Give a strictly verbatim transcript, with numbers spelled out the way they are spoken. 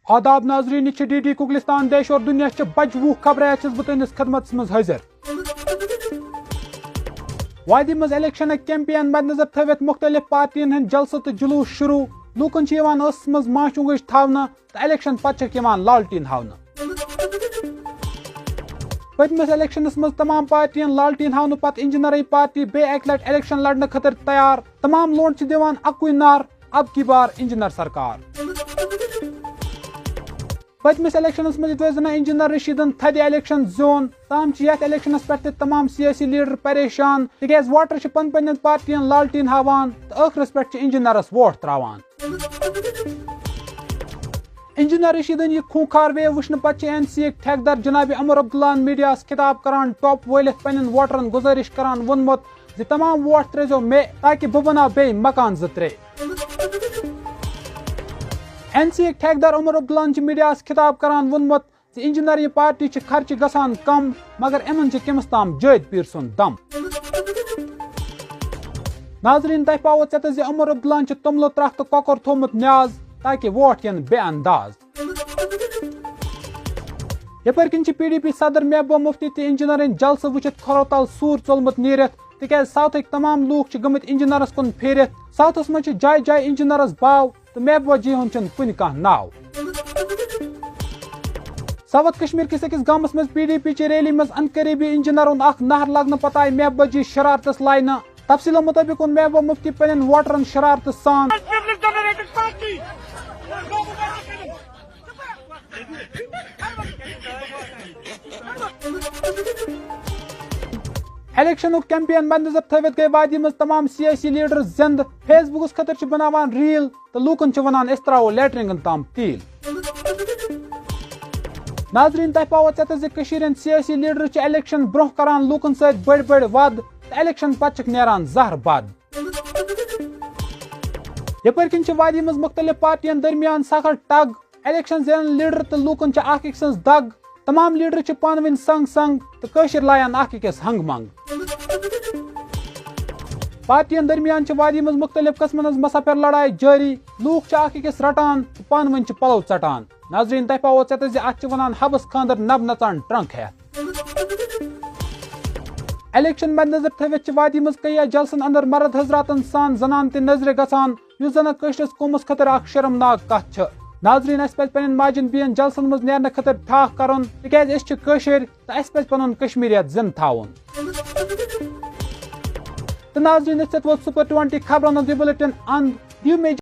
آداب ناظرین، یہِ چھِ ڈی ڈی کُکلستان دیش اور دُنیا چہِ بجہِ وُہ خبرٕ ہیتھ چھُس بہٕ تُہنٛدِس خدمتس منٛز حٲضِر۔ وادی منٛز الیکشنٕکۍ کیمپین مدنظر تھٲوِتھ مُختٔلِف پارٹین ہٕنٛدۍ جلسہٕ تہٕ جلوٗس شروٗع۔ لوٗکن چھِ یِوان ٲسس منٛز ماچھ اونگج تھاونہٕ تہٕ الیکشن پتہٕ چھکھ یِوان لالٹیٖن ہاونہٕ۔ پٔتمِس الیکشنس منٛز تمام پارٹین لالٹیٖن ہاونہٕ پتہٕ انجینئرٕے پارٹی بیٚیہِ اکہِ لٹہِ الیکشن لڑنہٕ خٲطرٕ تیار۔ تمام لونڈ چھِ دِوان اکُے نعرٕ، اب کی بار انجینئر سرکار۔ پٔتمِس الیکشنس منٛز یُتھ زن انجینئر رشیدن تھدِ الیکشن زیوٗن، تام چھِ یتھ الیکشنس پٮ۪ٹھ تہِ تمام سیٲسی لیڈر پریشان، تِکیازِ ووٹر چھِ پنن پننٮ۪ن پارٹین لالٹیٖن ہاوان تہٕ ٲخرس پٮ۪ٹھ چھِ انجینئرس ووٹ تراوان۔ انجینئر رشیدن یہِ خوٗنخار ویو وٕچھنہٕ پتہٕ چھِ این سی یٕکۍ ٹھیکدر جناب عمر عبداللہن میڈیاہس خطاب کران ٹوپ وٲلِتھ پننٮ۪ن ووٹرن گُزٲرِش کران ووٚنمُت زِ تمام ووٹ ترٲزیو مےٚ تاکہ بہٕ بناو بیٚیہِ مکان زٕ ترٛےٚ۔ این سی یٕکۍ ٹھیکدر عمر عبداللہن چھِ میڈیاہس خطاب کران ووٚنمُت زِ انجینئر یہِ پارٹی چھِ خرچہِ گژھان کم، مگر یِمن چھِ کٔمِس تام جٲدۍ پیٖر سُنٛد دم۔ ناظرین، تۄہہِ پاوو ژٮ۪تس زِ عمر عبداللہن چھِ توٚملہٕ ترٛکھ تہٕ کۄکُر تھوٚومُت نیاز تاکہ ووٹ یِن بے انداز۔ یپٲرۍ کِنۍ چھِ پی ڈی پی صدر محبوبہ مفتی تہِ انجینئرن جلسہٕ وٕچھِتھ کھۄرو تل سوٗر ژوٚلمُت نیٖرِتھ، تِکیازِ ساوتھٕکۍ تمام لوٗکھ چھِ گٔمٕتۍ انجینئرس کُن پھیٖرِتھ۔ ساوتھس منٛز چھِ جایہِ جایہِ انجینئرس باو تہٕ محبوبہ جی ہُنٛد چھُنہٕ کُنہِ کانٛہہ ناو۔ ساوتھ کشمیر کِس أکِس گامس منٛز پی ڈی پی چہِ ریلی منٛز انقریبی انجینئر ہُنٛد اکھ نہر لگنہٕ پتہٕ آیہِ محبوبہ جی شرارتس لاینہٕ۔ تفصیلو مطٲبق ووٚن محبوبہ مفتی پننٮ۪ن ووٹرن شرارتہٕ سان۔ الیکشنُک کیمپین مدنظر تھٲوِتھ گٔے وادی منٛز تمام سیٲسی لیڈر زندٕ۔ فیس بُکس خٲطرٕ چھِ بناوان ریل تہٕ لوٗکن چھِ ونان أسۍ تراوو لیٹرنگن تام تیٖل۔ ناظرین، تۄہہِ پاوو ژٮ۪تس زِ کٔشیٖرِ ہٕنٛدۍ سیٲسی لیڈر چھِ الیکشن برونٛہہ کران لوٗکن سۭتۍ بٔڑۍ بٔڑۍ وعدٕ تہٕ الیکشن پتہٕ چھِکھ نیران زہر بد۔ یپٲرۍ کِنۍ چھِ وادی منٛز مُختٔلِف پارٹین درمیان سخت ٹگ۔ الیکشن زینن لیڈر تہٕ لوٗکن چھِ اکھ أکۍ سٕنٛز دگ۔ تمام لیڈر چھِ پانہٕ ؤنۍ سنگ سنگ تہٕ کٲشِر لایان اکھ أکِس ہنگ منگ۔ پارٹین درمیان چھِ وادی منٛز مُختٔلِف قٕسمن ہٕنٛز مسافر لڑایہِ جٲری۔ لوٗکھ چھِ اکھ أکِس رٹان تہٕ پانہٕ ؤنۍ چھِ پلو ژٹان۔ ناظرین، تۄہہِ پاوو ژٮ۪تس زِ اتھ چھِ ونان حبس خانٛدر نب نژان ٹرنک ہٮ۪تھ۔ الیکشن مدنظر تھٲوِتھ چھِ وادی منٛز کیا جلسن اندر مرد حضراتن سان زنان تہِ نظرِ گژھان، یُس زن کٲشرِس قومس خٲطرٕ اکھ شرمناک کتھ چھِ۔ ناظرین، اسہِ پزِ پننٮ۪ن ماجن بیٚین جلسن منٛز نیرنہٕ خٲطرٕ ٹھاکھ کرُن، تِکیازِ أسۍ چھِ کٲشِرۍ تہٕ اسہِ پزِ پنُن کشمیریت زندٕ تھاوُن۔ تہٕ ناظرین، أسۍ سۭتۍ ووت سپر ٹُوینٹی خبرن ہُنٛد یہِ بُلٹن اند۔ دِیِو مےٚ